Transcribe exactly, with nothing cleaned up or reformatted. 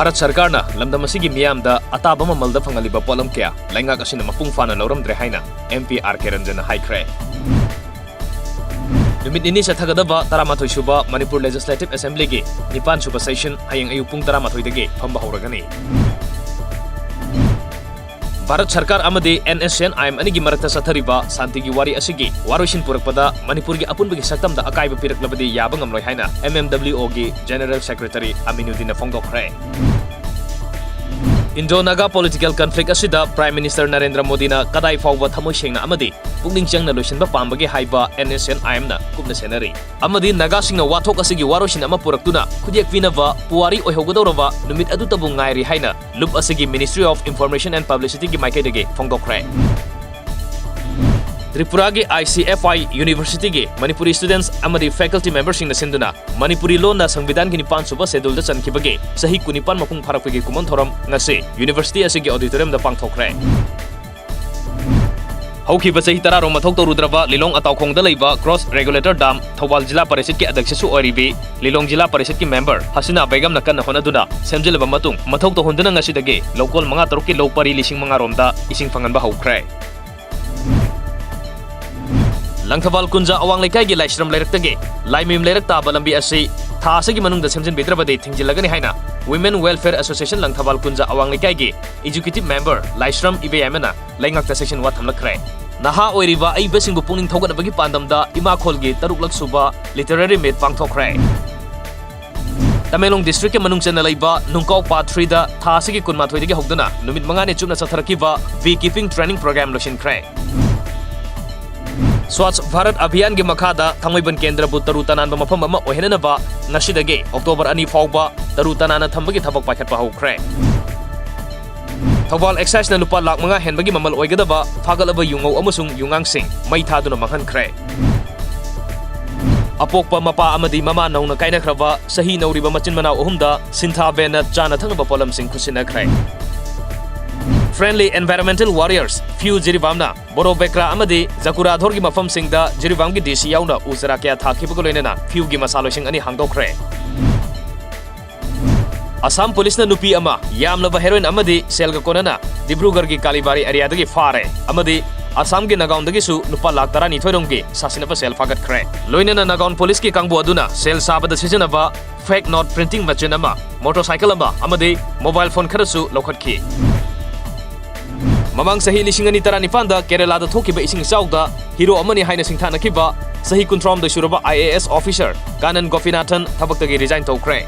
ꯚꯥꯔꯠ ꯁꯔꯀꯥꯔꯅ ꯂꯝꯗꯝ ꯑꯁꯤꯒꯤ ꯃꯤꯌꯥꯝꯗ ꯑꯇꯥꯕ ꯃꯃꯜꯗ ꯐꯪꯍꯜꯂꯤꯕ ꯄꯣꯠꯂꯝ ꯀꯌꯥ ꯂꯩꯉꯥꯛ ꯑꯁꯤꯅ ꯃꯄꯨꯡ ꯐꯥꯅ ꯂꯧꯔꯝꯗ꯭ꯔꯦ ꯍꯥꯏꯅ ꯑꯦꯝ ꯄꯤ ꯑꯥꯔ ꯀꯦ ꯔꯟꯖꯟꯅ ꯍꯥꯏꯈ꯭ꯔꯦ꯫ ꯅꯨꯃꯤꯠ ꯅꯤꯅꯤ ꯆꯠꯊꯒꯗꯕ ꯇꯔꯥꯃꯥꯊꯣꯏ ꯁꯨꯕ ꯃꯅꯤꯄꯨꯔ ꯂꯦꯖꯤꯁꯂꯦꯇꯤꯚ ꯑꯦꯁꯦꯝꯕ꯭ꯂꯤꯒꯤ ꯅꯤꯄꯥꯟ ꯁꯨꯕ ꯁꯦꯁꯟ ꯍꯌꯦꯡ ꯑꯌꯨꯛ ꯄꯨꯡ ꯇꯔꯥꯃꯥꯊꯣꯏꯗꯒꯤ ꯐꯝꯕ ꯍꯧꯔꯒꯅꯤ꯫ ꯚꯥꯔꯠ ꯁꯔꯀꯥꯔ ꯑꯃꯗꯤ N S N I M ꯑꯅꯤꯒꯤ ꯃꯔꯛꯇ ꯆꯠꯊꯔꯤꯕ ꯁꯥꯟꯇꯤꯒꯤ ꯋꯥꯔꯤ ꯑꯁꯤꯒꯤ ꯋꯥꯔꯣꯏꯁꯤꯟ ꯄꯨꯔꯛꯄꯗ ꯃꯅꯤꯄꯨꯔꯒꯤ ꯑꯄꯨꯟꯕꯒꯤ ꯁꯛꯇꯝꯗ ꯑꯀꯥꯏꯕ ꯄꯤꯔꯛꯂꯕꯗꯤ ꯌꯥꯕ ꯉꯝꯂꯣꯏ ꯍꯥꯏꯅ ꯑꯦꯝ ꯑꯦꯝ ꯗꯕ꯭ꯂꯤꯎ ꯑꯣꯒꯤ ꯖꯦꯅꯔꯦꯜ ꯁꯦꯀ꯭ꯔꯦꯇꯔꯤ ꯑꯃꯤꯅꯨꯗꯤꯟꯅ ꯐꯣꯡꯗꯣꯛꯈ꯭ꯔꯦ꯫ ꯏꯟꯗꯣ ꯅꯥꯒꯥ ꯄꯣꯂꯤꯇꯤꯀꯦꯜ ꯀꯟꯐ꯭ꯂꯤꯛ ꯑꯁꯤꯗ ꯄ꯭ꯔꯥꯏꯝ ꯃꯤꯅꯤꯁꯇꯔ ꯅꯔꯦꯟꯗ꯭ꯔ ꯃꯣꯗꯤꯅ ꯀꯗꯥꯏ ꯐꯥꯎꯕ ꯊꯃꯣꯏ ꯁꯦꯡꯅ ꯑꯃꯗꯤ ꯄꯨꯛꯅꯤꯡ ꯆꯪꯅ ꯂꯣꯏꯁꯤꯟꯕ ꯄꯥꯝꯕꯒꯦ ꯍꯥꯏꯕ ꯑꯦꯟ ꯑꯦꯁ ꯑꯦꯟ ꯑꯥꯏ ꯑꯦꯝꯅ ꯀꯨꯞꯅ ꯁꯦꯟꯅꯔꯤ꯫ ꯑꯃꯗꯤ ꯅꯥꯒꯥꯁꯤꯡꯅ ꯋꯥꯊꯣꯛ ꯑꯁꯤꯒꯤ ꯋꯥꯔꯣꯏꯁꯤꯟ ꯑꯃ ꯄꯨꯔꯛꯇꯨꯅ ꯈꯨꯠꯌꯦꯛ ꯄꯤꯅꯕ ꯄꯨꯋꯥꯔꯤ ꯑꯣꯏꯍꯧꯒꯗꯧꯔꯕ ꯅꯨꯃꯤꯠ ꯑꯗꯨꯇꯕꯨ ꯉꯥꯏꯔꯤ ꯍꯥꯏꯅ ꯂꯨꯞ ꯑꯁꯤꯒꯤ Ministry of Information and Publicity ꯒꯤ ꯃꯥꯏꯀꯩꯗꯒꯤ ꯐꯣꯡꯗꯣꯛꯈ꯭ꯔꯦ꯫ ꯇ꯭ꯔꯤꯄꯨꯔꯥꯒꯤ ꯑꯥꯏ ꯁꯤ ꯑꯦꯐ ꯑꯥꯏ ꯌꯨꯅꯤꯚꯔꯁꯤꯇꯤꯒꯤ ꯃꯅꯤꯄꯨꯔꯤ ꯁ꯭ꯇꯨꯗꯦꯟꯠꯁ ꯑꯃꯗꯤ ꯐꯦꯀꯜꯇꯤ ꯃꯦꯝꯕꯔꯁꯤꯡꯅ ꯁꯤꯟꯗꯨꯅ ꯃꯅꯤꯄꯨꯔꯤ ꯂꯣꯟꯅ ꯁꯪꯕꯤꯙꯥꯟꯒꯤ ꯅꯤꯄꯥꯟ ꯁꯨꯕ ꯁꯦꯗꯨꯜꯗ ꯆꯟꯈꯤꯕꯒꯤ ꯆꯍꯤ ꯀꯨꯟꯅꯤꯄꯥꯟ ꯃꯄꯨꯡ ꯐꯥꯔꯛꯄꯒꯤ ꯀꯨꯝꯑꯣꯟ ꯊꯧꯔꯝ ꯉꯁꯤ ꯌꯨꯅꯤꯚꯔꯁꯤꯇꯤ ꯑꯁꯤꯒꯤ ꯑꯣꯗꯤꯇꯣꯔꯤꯌꯝꯗ ꯄꯥꯡꯊꯣꯛꯈ꯭ꯔꯦ꯫ ꯍꯧꯈꯤꯕ ꯆꯍꯤ ꯇꯔꯥꯔꯣꯝ ꯃꯊꯧ ꯇꯧꯔꯨꯗ꯭ꯔꯕ ꯂꯤꯂꯣꯡ ꯑꯇꯥꯎꯈꯣꯡꯗ ꯂꯩꯕ ꯀ꯭ꯔꯣꯁ ꯔꯦꯒꯨꯂꯦꯇꯔ ꯗꯥꯝ ꯊꯧꯕꯥꯜ ꯖꯤꯂꯥ ꯄꯔꯤꯁꯠꯀꯤ ꯑꯗ꯭ꯌꯛꯁꯁꯨ ꯑꯣꯏꯔꯤꯕꯤ ꯂꯤꯂꯣꯡ ꯖꯤꯂꯥ ꯄꯔꯤꯁꯠꯀꯤ ꯃꯦꯝꯕꯔ ꯍꯁꯤꯅꯥ ꯕꯦꯒꯝꯅ ꯀꯟꯅ ꯍꯣꯠꯅꯗꯨꯅ ꯁꯦꯝꯖꯤꯜꯂꯕ ꯃꯇꯨꯡ, ꯃꯊꯧ ꯇꯧꯍꯟꯗꯨꯅ ꯉꯁꯤꯗꯒꯤ ꯂꯧꯀꯣꯜ ꯃꯉꯥ ꯇꯔꯨꯛꯀꯤ ꯂꯧ ꯄꯔꯤ ꯂꯤꯁꯤꯡ ꯃꯉꯥ ꯔꯣꯝꯗ ꯏꯁꯤꯡ ꯐꯪꯍꯟꯕ ꯍꯧꯈ꯭ꯔꯦ꯫ ꯂꯪꯊꯕꯥꯜ ꯀꯨꯟꯖ ꯑꯋꯥꯡ ꯂꯩꯀꯥꯏꯒꯤ ꯂꯥꯏꯁ꯭ꯔꯝ ꯂꯩꯔꯛꯇꯒꯤ ꯂꯥꯏꯃꯌꯨꯝ ꯂꯩꯔꯛ ꯇꯥꯕ ꯂꯝꯕꯤ ꯑꯁꯤ ꯊꯥ ꯑꯁꯤꯒꯤ ꯃꯅꯨꯡꯗ ꯁꯦꯝꯖꯤꯟꯕꯤꯗ꯭ꯔꯕꯗꯤ ꯊꯤꯡꯖꯤꯜꯂꯒꯅꯤ ꯍꯥꯏꯅ Women Welfare Association ꯂꯪꯊꯕꯥꯜ ꯀꯨꯟꯖ ꯑꯋꯥꯡ ꯂꯩꯀꯥꯏꯒꯤ ꯑꯦꯛꯖꯤꯀ꯭ꯌꯨꯇꯤꯚ ꯃꯦꯝꯕꯔ ꯂꯥꯏꯁ꯭ꯔꯝ ꯏꯕꯦꯌꯥꯏꯃꯅ ꯂꯩꯉꯥꯛꯇ ꯆꯦꯛꯁꯤꯟ ꯋꯥ ꯊꯝꯂꯛꯈ꯭ꯔꯦ꯫ ꯅꯍꯥ ꯑꯣꯏꯔꯤꯕ ꯑꯏꯕꯁꯤꯡꯕꯨ ꯄꯨꯛꯅꯤꯡ ꯊꯧꯒꯠꯅꯕꯒꯤ ꯄꯥꯟꯗꯝꯗ ꯏꯃꯥꯈꯣꯜꯒꯤ ꯇꯔꯨꯛꯂꯛ ꯁꯨꯕ ꯂꯤꯇꯔꯦꯔꯤ ꯃꯤꯠ ꯄꯥꯡꯊꯣꯛꯈ꯭ꯔꯦ꯫ ꯇꯃꯦꯡꯂꯣꯡ ꯗꯤꯁꯇ꯭ꯔꯤꯛꯀꯤ ꯃꯅꯨꯡ ꯆꯟꯅ ꯂꯩꯕ ꯅꯨꯡꯀꯥꯎ ꯄꯥꯔꯠ ꯊ꯭ꯔꯤꯗ ꯊꯥ ꯑꯁꯤꯒꯤ ꯀꯨꯟꯃꯥꯊꯣꯏꯗꯒꯤ ꯍꯧꯗꯨꯅ ꯅꯨꯃꯤꯠ ꯃꯉꯥꯅꯤ ꯆꯨꯞꯅ ꯆꯠꯊꯔꯛꯈꯤꯕ ꯕꯤ ꯀꯤꯄꯤꯡ ꯇ꯭ꯔꯦꯅꯤꯡ ꯄ꯭ꯔꯣꯒ꯭ꯔꯥꯝ ꯂꯣꯏꯁꯤꯟꯈ꯭ꯔꯦ꯫ ꯁ꯭ꯋꯥꯆ ꯚꯥꯔꯠ ꯑꯚꯤꯌꯥꯟꯒꯤ ꯃꯈꯥꯗ ꯊꯥꯡꯃꯩꯕꯟ ꯀꯦꯟꯗ꯭ꯔꯕꯨ ꯇꯔꯨ ꯇꯅꯥꯟꯕ ꯃꯐꯝ ꯑꯃ ꯑꯣꯏꯍꯟꯅꯅꯕ ꯉꯁꯤꯗꯒꯤ ꯑꯣꯛꯇꯣꯕꯔ ꯑꯅꯤ ꯐꯥꯎꯕ ꯇꯔꯨ ꯇꯅꯥꯟꯅ ꯊꯝꯕꯒꯤ ꯊꯕꯛ ꯄꯥꯏꯈꯠꯄ ꯍꯧꯈ꯭ꯔꯦ꯫ ꯊꯧꯕꯥꯜ ꯑꯦꯛꯁꯥꯏꯖꯅ ꯂꯨꯄꯥ ꯂꯥꯈ ꯃꯉꯥ ꯍꯦꯟꯕꯒꯤ ꯃꯃꯜ ꯑꯣꯏꯒꯗꯕ ꯐꯥꯒꯠꯂꯕ ꯌꯨꯉꯧ ꯑꯃꯁꯨꯡ ꯌꯨꯉꯥꯡꯁꯤꯡ ꯃꯩ ꯊꯥꯗꯨꯅ ꯃꯥꯡꯍꯟꯈ꯭ꯔꯦ꯫ ꯑꯄꯣꯛꯄ ꯃꯄꯥ ꯑꯃꯗꯤ ꯃꯃꯥ ꯅꯧꯅ ꯀꯥꯏꯅꯈ꯭ꯔꯕ ꯆꯍꯤ ꯅꯧꯔꯤꯕ ꯃꯆꯤꯟ ꯃꯅꯥꯎ ꯑꯍꯨꯝꯗ ꯁꯤꯟꯊꯥ ꯕꯦꯟꯅ ꯆꯥꯅ ꯊꯛꯅꯕ ꯄꯣꯠꯂꯝꯁꯤꯡ ꯈꯨꯠꯁꯤꯟꯅꯈ꯭ꯔꯦ꯫ Friendly Environmental Warriors ꯐ꯭ꯌꯨ ꯖꯤꯔꯤꯕꯥꯝꯅ ꯕꯣꯔꯣꯕꯦꯀ꯭ꯔꯥ ꯑꯃꯗꯤ ꯖꯀꯨꯔꯥꯙꯣꯔꯒꯤ ꯃꯐꯝꯁꯤꯡꯗ ꯖꯤꯔꯤꯕꯥꯝꯒꯤ ꯗꯤ ꯁꯤ ꯌꯥꯎꯅ ꯎ ꯆꯥꯔꯥ ꯀꯌꯥ ꯊꯥꯈꯤꯕꯒ ꯂꯣꯏꯅꯅ ꯐ꯭ꯌꯨꯒꯤ ꯃꯁꯥ ꯂꯣꯏꯁꯪ ꯑꯅꯤ ꯍꯥꯡꯗꯣꯛꯈ꯭ꯔꯦ꯫ ꯑꯁꯥꯝ ꯄꯨꯂꯤꯁꯅ ꯅꯨꯄꯤ ꯑꯃ ꯌꯥꯝꯂꯕ ꯍꯦꯔꯣꯏꯟ ꯑꯃꯗꯤ ꯁꯦꯜꯒ ꯀꯣꯟꯅꯅ ꯗꯤꯕ꯭ꯔꯨꯒꯔꯒꯤ ꯀꯥꯂꯤꯕꯥꯔꯤ ꯑꯦꯔꯤꯌꯥꯗꯒꯤ ꯐꯥꯔꯦ ꯑꯃꯗꯤ ꯑꯁꯥꯝꯒꯤ ꯅꯥꯒꯥꯎꯟꯗꯒꯤꯁꯨ ꯂꯨꯄꯥ ꯂꯥꯈ ꯇꯔꯥꯅꯤꯊꯣꯏ ꯔꯣꯝꯒꯤ ꯁꯥꯁꯤꯟꯅꯕ ꯁꯦꯜ ꯐꯥꯒꯠꯈ꯭ꯔꯦ꯫ ꯂꯣꯏꯅꯅ ꯅꯥꯒꯥꯎꯟ ꯄꯨꯂꯤꯁꯀꯤ ꯀꯥꯡꯕꯨ ꯑꯗꯨꯅ ꯁꯦꯜ ꯁꯥꯕꯗ ꯁꯤꯖꯤꯟꯅꯕ ꯐꯦꯛ ꯅꯣꯠ ꯄ꯭ꯔꯤꯟꯇꯤꯡ ꯃꯦꯆꯤꯟ ꯑꯃ, ꯃꯣꯇꯣꯔꯁꯥꯏꯀꯜ ꯑꯃ ꯑꯃꯗꯤ ꯃꯣꯕꯥꯏꯜ ꯐꯣꯟ ꯈꯔꯁꯨ ꯂꯧꯈꯠꯈꯤ꯫ ꯃꯃꯥꯡ ꯆꯍꯤ ꯂꯤꯁꯤꯡ ꯑꯅꯤ ꯇꯔꯥꯅꯤꯄꯥꯟꯗ ꯀꯦꯔꯦꯂꯥꯗ ꯊꯣꯛꯈꯤꯕ ꯏꯁꯤꯡ ꯏꯆꯥꯎꯗ ꯍꯤꯔꯣ ꯑꯃꯅꯤ ꯍꯥꯏꯅ ꯁꯤꯡꯊꯥꯅꯈꯤꯕ ꯆꯍꯤ ꯀꯨꯟꯊ꯭ꯔꯥꯍꯨꯝꯗꯣꯏ ꯁꯨꯔꯕ I A S officer Kanan ꯒꯣꯄꯤꯅꯥꯊꯟ ꯊꯕꯛꯇꯒꯤ ꯔꯤꯖꯥꯏꯟ ꯇꯧꯈ꯭ꯔꯦ꯫